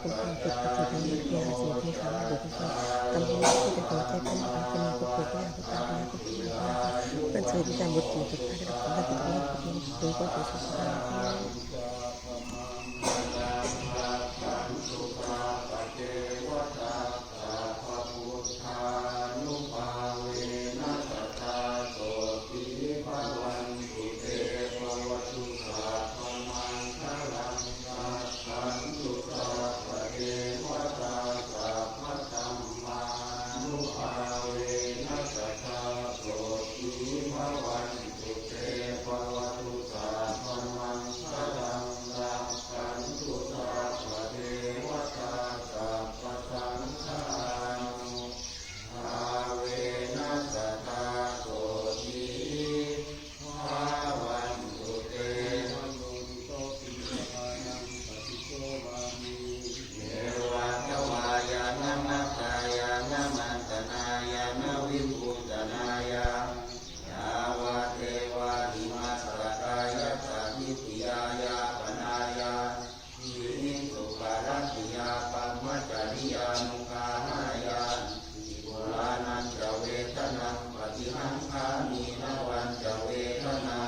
ຄຸນຄວາມຄິດປະຕິບັນເຮັດເພື່ອອາຊີບມີຄ່າ ບໍ່ເພື່ອກຳລັງໃຊ້ເປັນກຳລັງໃຈເພິ່ນ ເປັນຜູ້ເພື່ອຜູ້ຢາກເພື່ອການດູແລຄົນເປັນໝໍ ເພື່ອຊ່ວຍຕິດຕາມບົດຈິງ ເປັນພາລະຂອງເພິ່ນ ເປັນຄວາມເປັນສຸກຂອງເພິ່ນ.